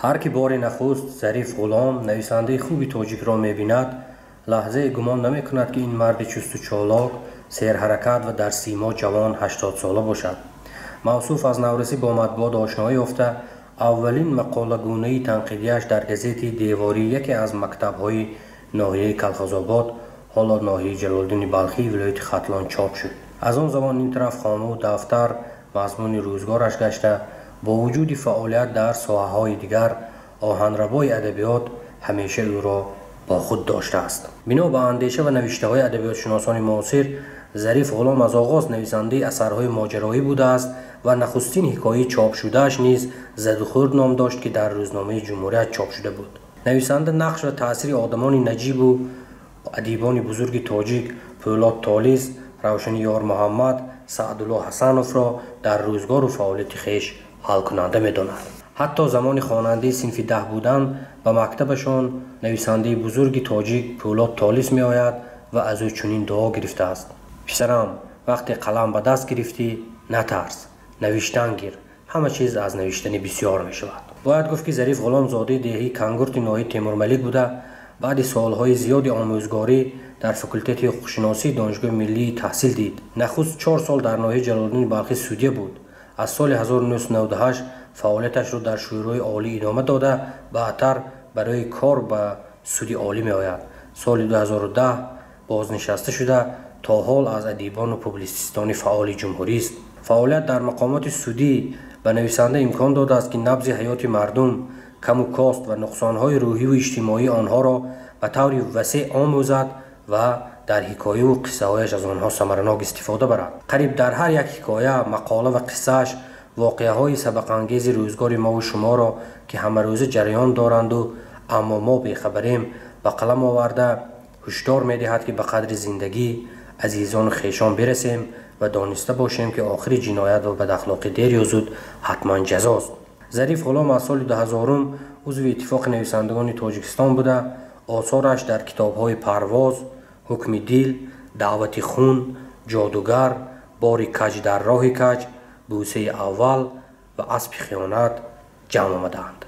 Ҳар ки бори нахуст Зариф Ғулом, нависандаи хуби тоҷикро мебинад, лаҳзае гумон намекунад, ки ин марди чусту чолок, серҳаракат ва дар симо ҷавон 80-сола бошад. Мавсуф аз наврасӣ бо матбуот ошноӣ ёфта, аввалин мақолагунаи танқидияш дар газети девории яке аз мактабҳои ноҳияи Калхозобод, ҳоло ноҳияи Ҷалолиддини Балхӣ, вилояти Хатлон чоп шуд. Аз он замон ин тараф хонаву дафтар мазмуни рӯзгораш гашта, бо вуҷуди фаъолият дар соҳаҳои дигар, оҳанрабои адабиёт ҳамеша ӯро бо худ доштааст. Бино ба андеша ва навиштаҳои адабиётшиносони муосир, Зариф Ғулом аз оғоз нависандаи асарҳои моҷароӣ будааст ва нахустин ҳикояи чопшудааш низ «Задухӯрд» ном дошт, ки дар рӯзномаи «Ҷумҳурият» чоп шуда буд. Нависанда нақш ва таъсири одамони наҷибу адибони бузурги тоҷик Пӯлод Толис, Равшани Ёрмуҳаммад, Саъдулло Ҳасановро дар рӯзгору фаъолияти хеш ҳалкунанда медонад. Ҳатто замони хонандаи синфи 10 будан ба мактабашон нависандаи бузурги тоҷик Пӯлод Толис меояд ва аз ӯ чунин дуо гирифтааст: «Писарам, вақте қалам ба даст гирифтӣ, натарс, навиштан гир, ҳама чиз аз навиштани бисёр мешавад». Бояд гуфт, ки Зариф Ғулом зодаи деҳаи Кангурти ноҳияи Темурмалик буда, баъди солҳои зиёди омӯзгорӣ дар факултети ҳуқуқшиносии Донишгоҳи миллӣ таҳсил дид. Нахуст 4 сол дар ноҳияи Ҷалолиддини Балхӣ судя буд. Аз соли 1998 фаъолияташро дар Шӯрои олӣ идома дода, баъдтар барои кор ба Суди олӣ меояд. Соли 2010 бознишаста шуда, то ҳол аз адибону публитсистони фаъоли ҷумҳурист. Фаъолият дар мақомоти судӣ ба нависанда имкон додааст, ки набзи ҳаёти мардум, каму кост ва нуқсонҳои рӯҳиву иҷтимоии онҳоро ба таври васеъ омӯзад ва дар ҳикояву қиссаҳояш аз онҳо самаранок истифода барад. Қариб дар ҳар як ҳикоя, мақола ва қиссааш воқеаҳои сабақангези рӯзгори мову шуморо, ки ҳамарӯза ҷараён доранду аммо мо бехабарем, ба қалам оварда, ҳушдор медиҳад, ки ба қадри зиндагӣ, азизону хешон бирасем ва дониста бошем, ки охири ҷиноят ва бадахлоқӣ дер ё зуд ҳатман ҷазост. Зариф Ғулом аз соли 2000 узви Иттифоқи нависандагони Тоҷикистон буда, осораш дар китобҳои «Парвоз», «Ҳукми дил», «Даъвати хун», «Ҷодугар», «Бори каҷ дар роҳи каҷ», «Бӯсаи аввал» ва «Аспи хиёнат» ҷамъ омадаанд.